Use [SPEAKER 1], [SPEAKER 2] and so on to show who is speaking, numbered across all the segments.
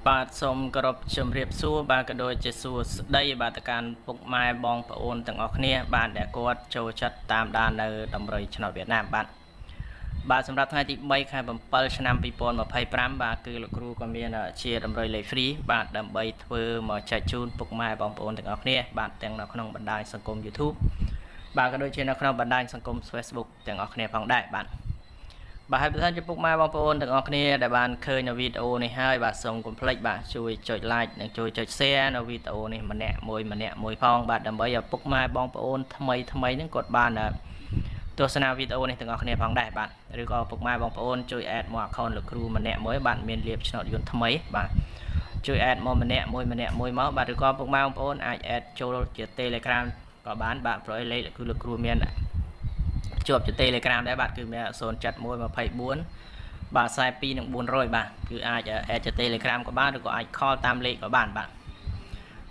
[SPEAKER 1] បាទសូមគោរពជំរាបសួរបាទក៏ដូចជាសួស្តីបាទទៅកាន់ពុកម៉ែបងប្អូនទាំងអស់គ្នា បាទដែលគាត់ចូលចិត្តតាមដាននៅតម្រុយឆ្នោតវៀតណាមបាទបាទសម្រាប់ថ្ងៃទី3ខែ7ឆ្នាំ2025បាទគឺលោកគ្រូក៏មានជាតម្រុយលេខ free បាទដើម្បីធ្វើមកចែកជូនពុកម៉ែបងប្អូនទាំងអស់គ្នាបាទទាំងនៅក្នុងបណ្ដាញសង្គម YouTube បាទក៏ដូចជានៅក្នុងបណ្ដាញសង្គម Facebook ទាំងអស់គ្នាផងដែរបាទ បាទហើយប្រធានចំពុកម៉ែបងប្អូនទាំងអស់គ្នាដែលបានឃើញនៅវីដេអូនេះហើយបាទសូមកុំភ្លេចបាទជួយចុច like និងជួយចុច share នៅវីដេអូនេះម្នាក់មួយម្នាក់មួយផងបាទដើម្បីឲ្យពុកម៉ែបងប្អូនថ្មីថ្មីហ្នឹងគាត់បានទស្សនាវីដេអូនេះទាំងអស់គ្នាផងដែរបាទឬក៏ពុកម៉ែបងប្អូនជួយ add មក account លោកគ្រូម្នាក់មួយបាទមានលៀបឆ្នោតយន្តថ្មីបាទជួយ add មកម្នាក់មួយម្នាក់មួយមកបាទឬក៏ពុកម៉ែបងប្អូនអាច add ចូលជា Telegram ក៏បានបាទព្រោះលេខគឺលោកគ្រូមាន ជាប់ជា Telegram ដែរបាទគឺមាន071 24បាទ42និង400បាទគឺអាច add ជា Telegram ក៏បានឬក៏អាច call តាមលេខក៏បានបាទ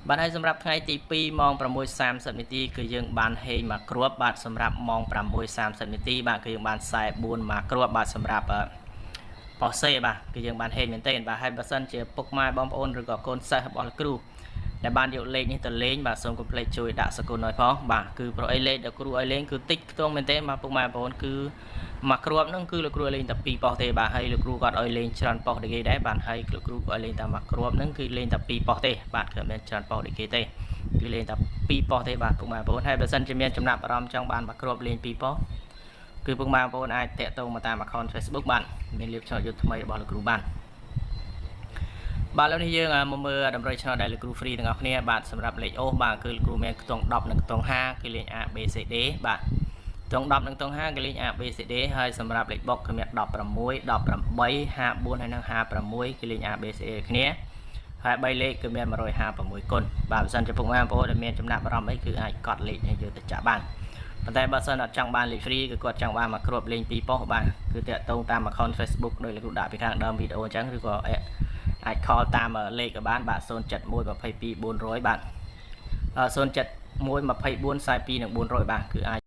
[SPEAKER 1] បាទហើយសម្រាប់ថ្ងៃទី2ម៉ោង6:30នាទីគឺយើងបានហេងមកគ្រាប់បាទសម្រាប់ម៉ោង6:30នាទីបាទគឺយើងបាន44មកគ្រាប់បាទសម្រាប់ប៉ូសេបាទគឺយើងបានហេងមែនទែនបាទហើយបើសិនជាពុកម៉ែបងប្អូនឬក៏កូនសិស្សរបស់លោកគ្រូដែលបានយកលេខនេះទៅលេងបាទសូមកុំភ្លេចជួយដាក់សគុណឲ្យផងបាទគឺប្រអីលេខដែលគ្រូឲ្យលេងគឺតិចខ្ទង់មែនទេបាទពុកម៉ែបងប្អូនគឺមួយគ្រាប់ហ្នឹងគឺលោកគ្រូឲ្យលេងតែ2ប៉ុស្តិ៍ទេបាទហើយលោកគ្រូគាត់ឲ្យលេងច្រើនប៉ុស្តិ៍ដូចគេដែរបាទហើយលោកគ្រូក៏ឲ្យលេងតែមួយគ្រាប់ហ្នឹងគឺលេងតែ2ប៉ុស្តិ៍ទេបាទគឺអត់មានច្រើនប៉ុស្តិ៍ដូចគេទេគឺលេងតែ2ប៉ុស្តិ៍ទេបាទពុកម៉ែបងប្អូនហើយបើសិនជាមានចំណាប់អារម្មណ៍ចង់បានមួយគ្រាប់លេង2ប៉ុស្តិ៍គឺពុកម៉ែបងប្អូនអាចតាក់ទងមកតាម account Facebook បាទមានលៀបឆ្នោតយុទ្ធថ្មីរបស់លោកគ្រូបានបាទឥឡូវនេះយើងមកមើលតម្រុយឆ្នោតដែលលោកគ្រូ free ទាំងអស់គ្នាបាទសម្រាប់លេខអូសបាទគឺលោកគ្រូមានខ្ទង់10និងខ្ទង់5គឺលេខ A B C D បាទខ្ទង់10និងខ្ទង់5គឺលេខ A B C D ហើយសម្រាប់លេខបុកគឺមាន16 18 54ហើយនិង56គឺលេខ A B C D គ្នាហើយ3លេខគឺមាន156គុណបាទបើសិនជាពុកម៉ែបងប្អូនដែលមានចំណាប់អារម្មណ៍អីគឺអាចកត់លេខនេះយកទៅចាក់បានប៉ុន្តែបើសិនអត់ចង់បានលេខ free គឺគាត់ចង់បានមកគ្រាប់លេង2ប៉ុស្តិ៍បាទគឺតាក់ទងតាម account Facebook ដោយលោកគ្រូដាក់ពីខាងដើមវីដេអូអញ្ចឹងឬក៏អាច call តាមលេខក៏បានបាទ071 22 400បាទ071 24 42និង400បាទគឺអាច